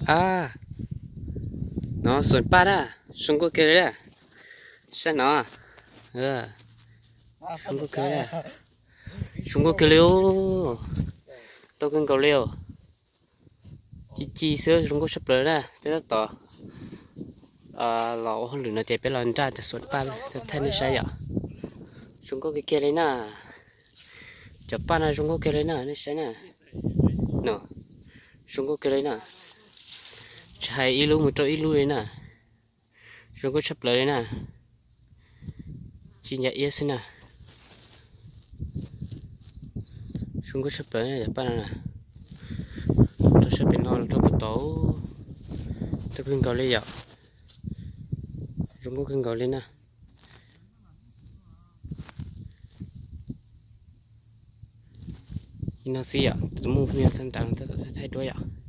A, no xuas paj na, zoo nkauj kiag li na. Saib no, zoo nkauj kiag li, zoo nkauj kiag li os. Tau kawg nkaus li os. Ci ci xwb, zoo nkauj tshaj plaws na. Peb tab tom los ua hauj lwm no ces peb los nraj cov xuas paj thaij nej saib yom. Zoo nkauj kiag kiag li na. Cov paj no zoo nkauj kiag li na, nej saib na. No, zoo nkauj kiag li na. Tsis hais ib lub mus rau ib lub li na. Zoo nkauj tshaj plaws li na. Ci ntsa iab xwb na. Zoo nkauj tshaj plaws na cov paj no na. Rau sab pem no los rau puag tod. Tau kawg nkaus li yom. Zoo nkauj kawg nkaus li na. Li no xwb yom, tus muaj phooj ywg txhawb nrad no tab tom thaij duab yom.